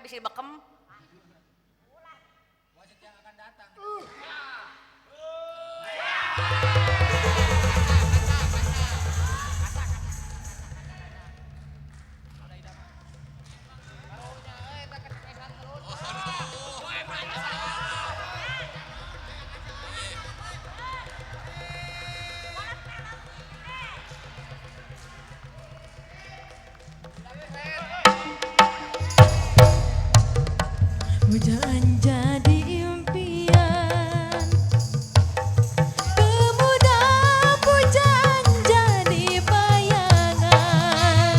Bisa dibekem. Wasit yang akan datang. Pujaan jadi impian, pemuda pujaan jadi bayangan.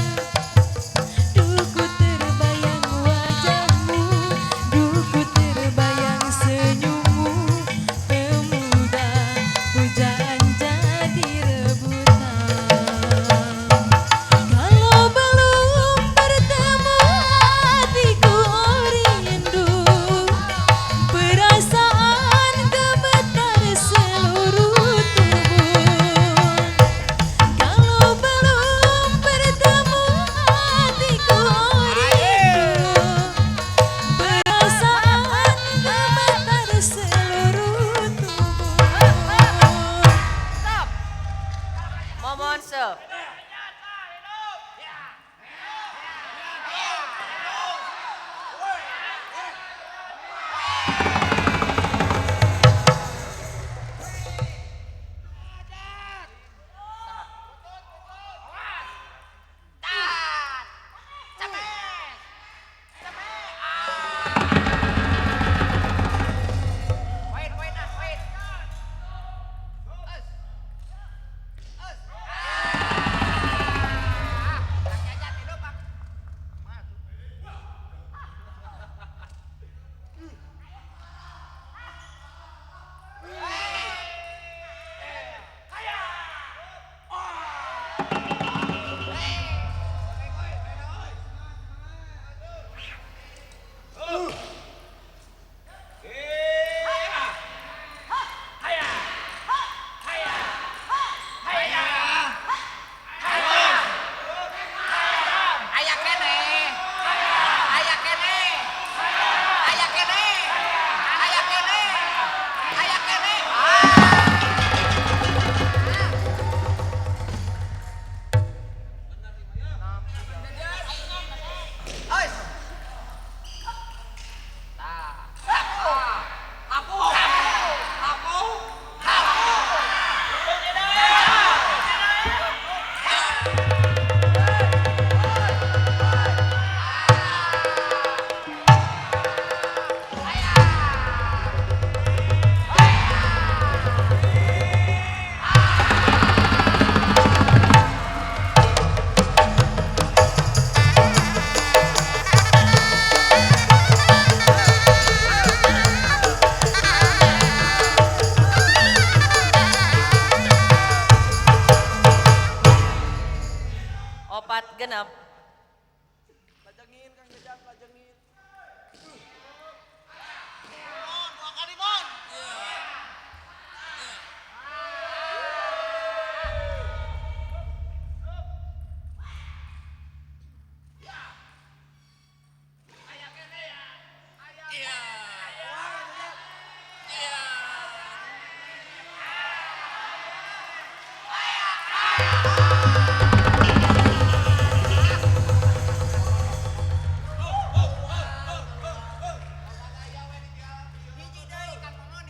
Duku terbayang wajahmu, duku terbayang senyummu. Pemuda pujaan jadi rebutan. Kalau belum bertemu hatiku rindu, perasaan gemetar seluruh tubuh. Kalau belum bertemu hatiku rindu, perasaan gemetar seluruh tubuh. Stop. Momon serve. Poin, poin, ah, poin. Kang Jajat hidup, ah. Aya kene. Aya kene. Aya kene. Aya kene. Aya kene. Ah. Ois. Tah. Hapu. Hapu. Hapu. Opat genep. Lajengin Kang Jajat, lajengin.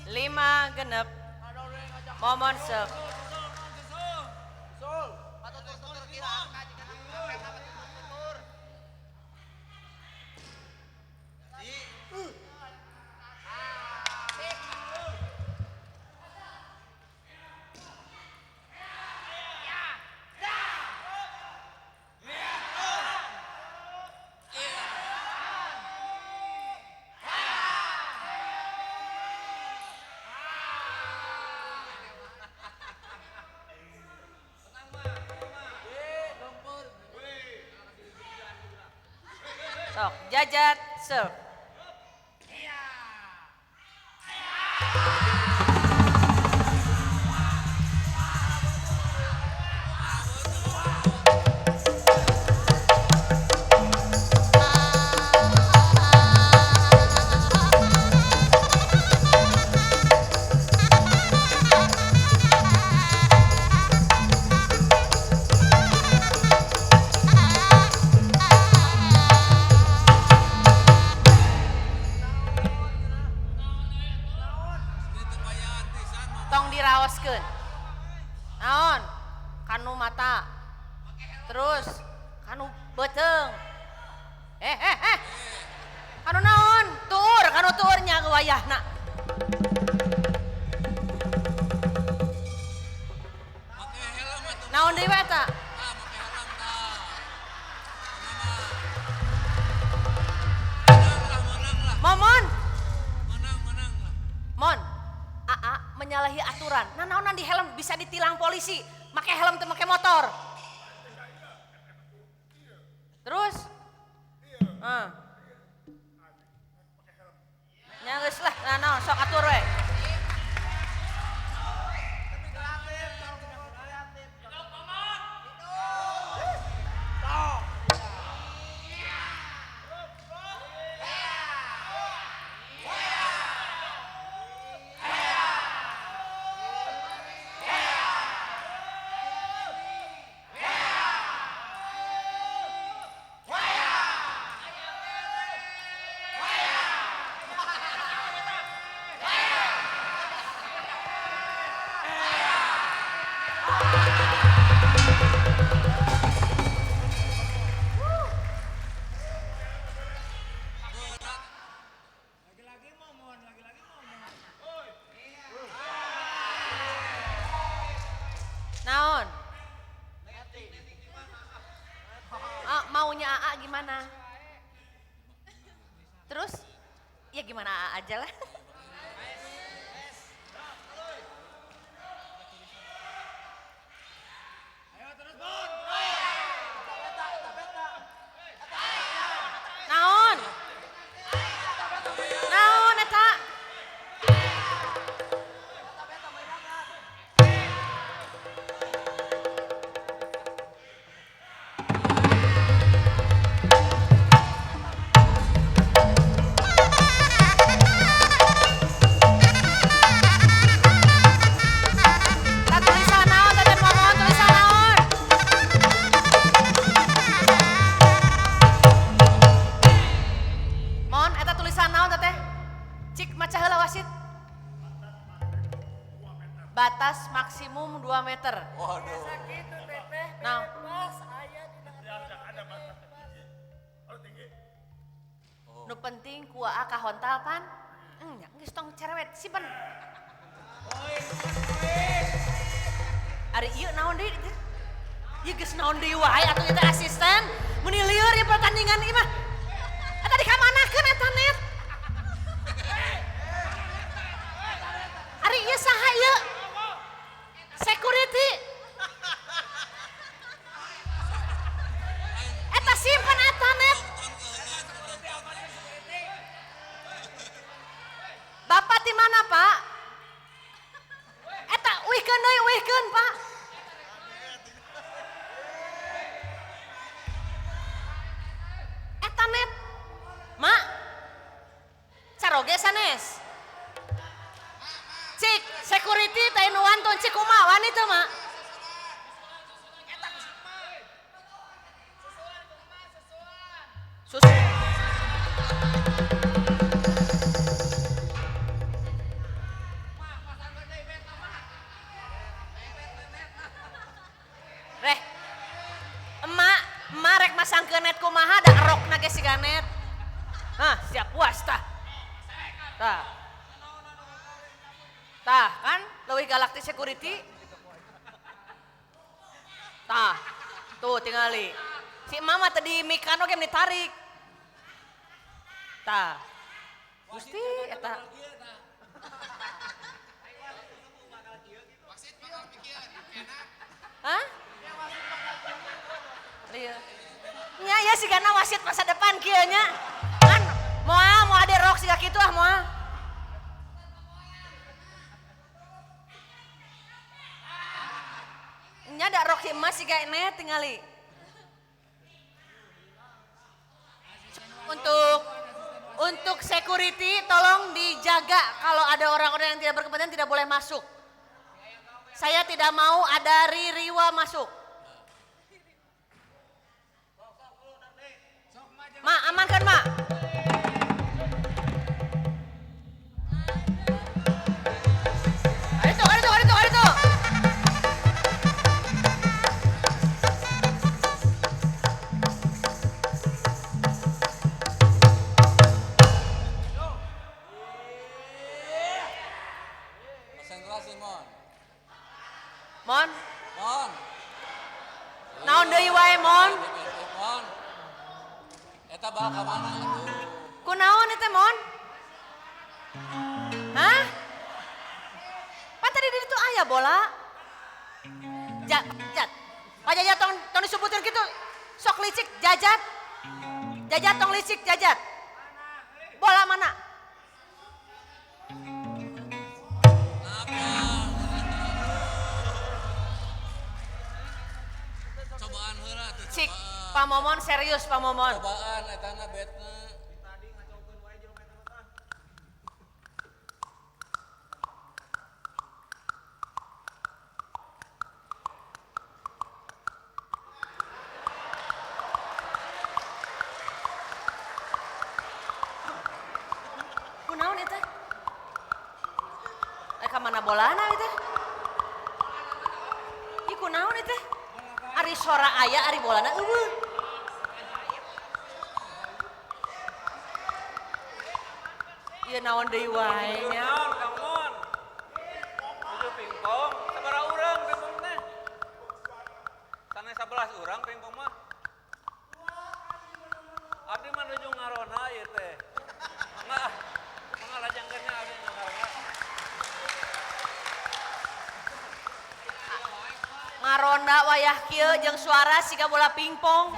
Lima genep. Momon serve. Sok, Jajat serve. Tong diraoskeun. Naon? Kanu mata. Terus kanu beuteung. Kanu naon? Tuur, kanu tuur nya wayahna. Naon deui we eta? Momon. Menang lah. Mon. AA menyalahi aturan. Nah, naonan di helm bisa ditilang polisi. Make helm teu make motor. Terus? Heeh. Nya geus lah, nah naon sok atur we. Naon? Maunya AA gimana? Terus? Ya gimana AA aja lah. Naon? Naon eta? Tah tulisan naon teh momon tulisan naon? Mon eta tulisan naon teh? Cik maca heula wasit. Batas maksimum 2 meter. Waduh. Nah. Nu penting ku AA kahontal pan. Nya geus tong cerewet simpen. Ari ieu naon deui teh? Ieu geus naon deui wae atuh ieu teh asisten. Meuni lieur ieu pertandingan ieu mah. Eta dikamanakeun eta net? Ari ieu saha ieu? Security. Eta simpen eta net. Bapak di mana, Pak? Eta uihkeun deui, uihkeun, Pak. Eta net. Mak. Caroge sanes. Cik, security teh nu wantun cik kumaha wani teu, Mak? Susu. Reh. Emak, emak rek masangkeun net kumaha da rokna ge siga net. Hah, siap puas tah. Tah. Tah, kan leuwih galak ti security. Tah. Tuh tingali. Si emak mah teu dimikan oge meni tarik. Tah. Gusti eta. Hah? Iya. Nya ya sigana wasit masa depan kieu nya. Kan moal moal ade rok siga kitu ah moal. Nya da rok si emas siga net tingali. Untuk security tolong dijaga kalau ada orang-orang yang tidak berkepentingan tidak boleh masuk. Saya tidak mau ada ririwa masuk. Ma, amankan, Ma. Ayo tuh, ayo tuh, Mon, Mon. Naon deui wae, Mon? Mon. Eta bal ka mana atuh? Kunaon eta, Mon? Hah? Pan tadi di ditu aya bola. Jat. Pak Jajat tong disebutin gitu. Sok licik, Jajat. Jajat tong licik, Jajat. Bola mana? Cobaan heula atuh. Cik, Pak Momon serius Pak Momon. Cobaan etana betna. Kunaon eta? Ka mana bolana eta? Ih kunaon eta? Ari sora aya ari bolana eueuh. Ieu naon deui wae nya. Naon Kang Mon? Nuju pingpong, sabaraha urang pingpong teh? Sanes 11 urang pingpong mah. Abdi mah nuju ngaronda ieu teh. Mangga ah, mangga lajengkeun nya abdi nu ngaronda. Ngaronda wayah kieu jeung suara siga bola pingpong.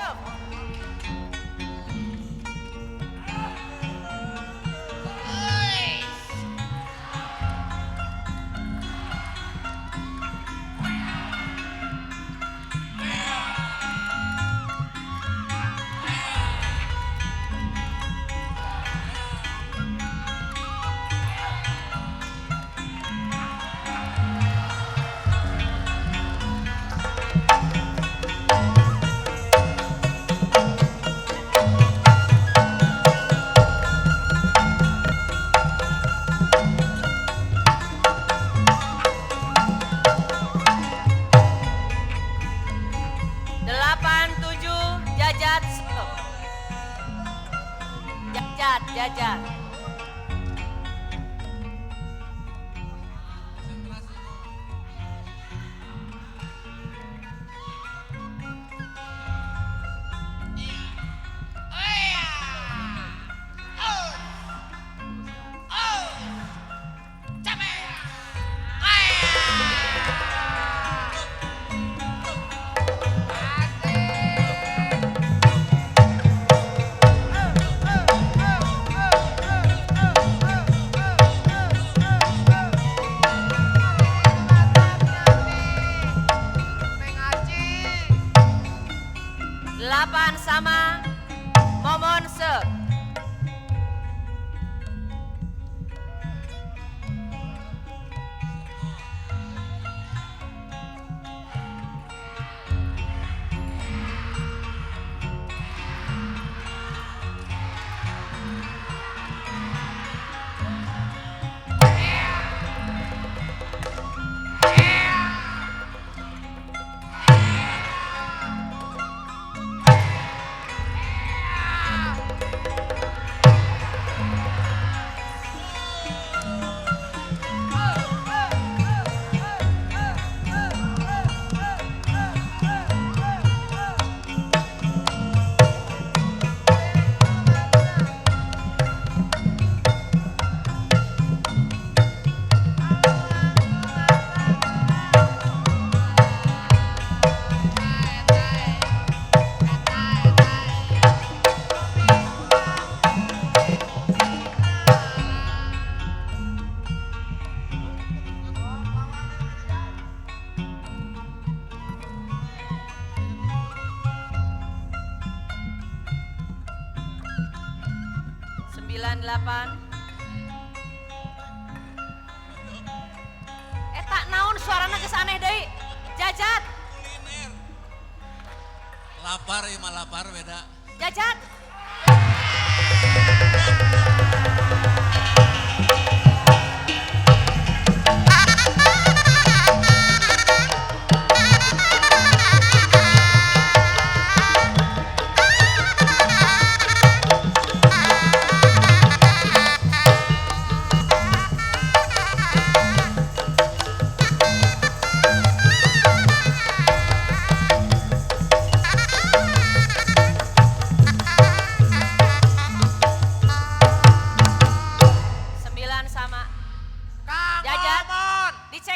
Jajat, Jajat. Sama Momon Sep. 98. Eta naon suarana geus aneh deui. Jajat. Kuliner. Lapar ieu mah lapar beda. Jajat.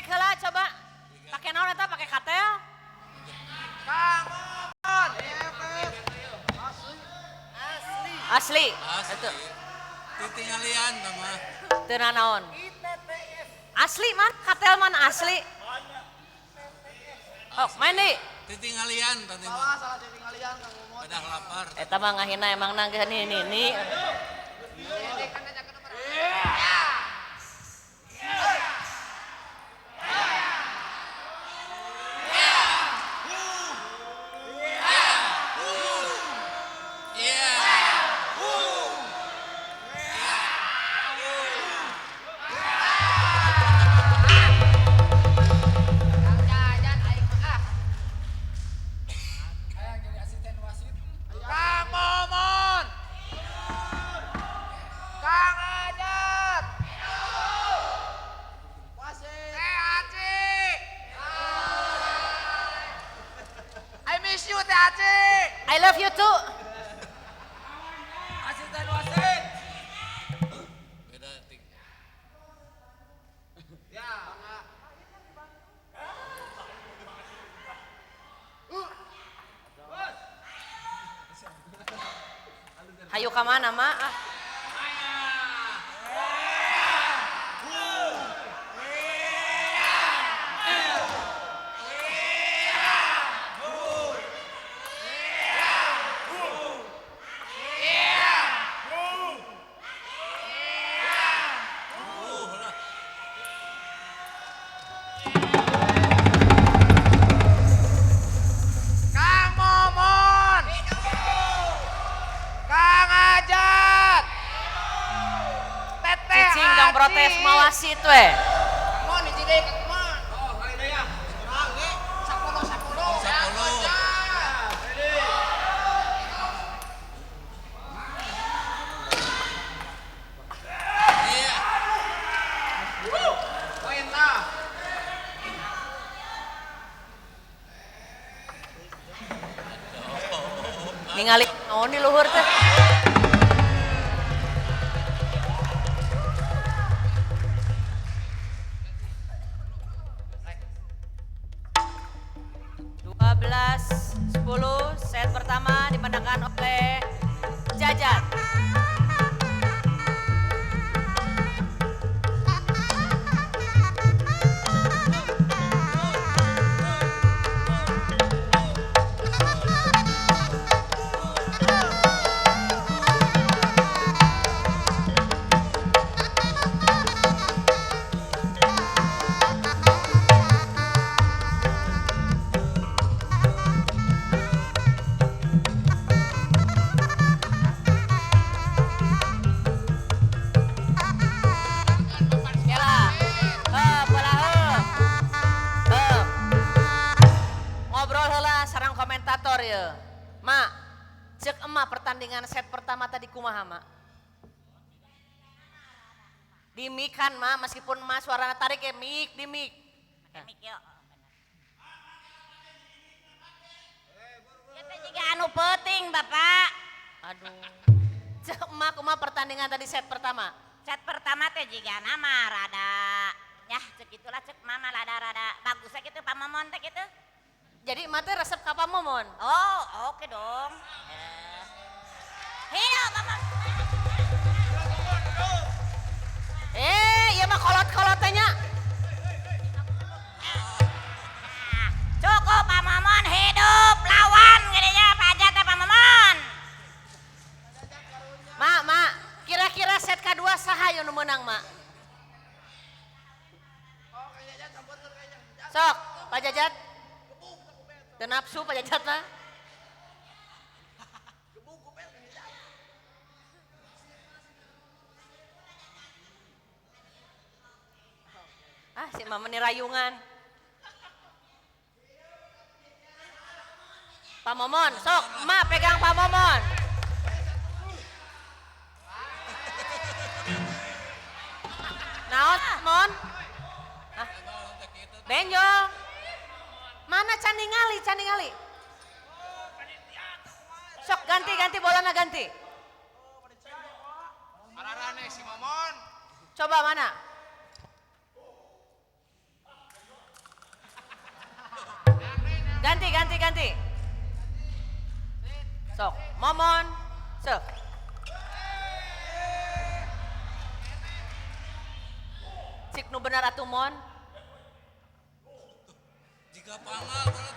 Dicek heula coba. Pake naon eta pake katel? Kang Momon. Asli. Asli. Titinggalian mah. Teu nanaon. Asli man, katel man asli. Oh, main deui. Titinggalian tadi mah. Salah titinggalian Kang Momon. Pada lapar. Eta mah ngahina emang nang nih nih nih. Iya. Kang Jajan aing mah ah. Hayang jadi asisten wasit. Kang Momon. Kang Ajat. Wasit. Teh Aci. I miss you Teh Aci. I love you too. Asisten wasit. Beda tik. Ya. Hayu ka mana, Ma? Ah. Kang Momon. Kang Ajat. Teteh Cicing dong protes mawasit we. Mon hiji deui Kang Momon. Oh, kali deui ya. Urang ge 10 10. 10. Iya. Poin lah. Ningali naon di luhur teh. 12-10 set pertama dimenangkan oleh Jajat. Kela. Heuh, bola heuh. Heuh. Ngobrol heula sareng komentator ye. Mak, cek emak pertandingan set pertama tadi kumaha, Mak? Di mic kan, Mak, meskipun Mak suarana tarik ya mic, di mic. Mic yuk. Ieu teh jiga anu peuting, Bapak. Aduh. Cek emak kumaha pertandingan tadi set pertama? Set pertama teh jiga nama rada yah cek itulah cek mama rada-rada bagusnya gitu Pak Momon teh gitu. Jadi emak teh resep ka Pak Momon. Oh, oke dong. Hidup Pak Momon. Eh, ieu mah kolot-kolotnya. Nah, cukup Pak Momon hidup lawan gedenya Pak Ajat teh Pak Momon. Mak, Mak, kira-kira set kedua saha yang nu meunang, Mak? Sok, Pak Jajat. Teu nafsu Pak Jajat mah. Ah, si Mama nih rayungan. Pak Momon, sok, Mak pegang Pak Momon. Naon, Mon? Hah? Benjol. Mana can ningali, can ningali. Sok ganti ganti bolana ganti. Ararane si Momon. Coba mana? Ganti, ganti, ganti. Sok, Momon, serve. Cik nu bener atuh Mon. Jika pangal.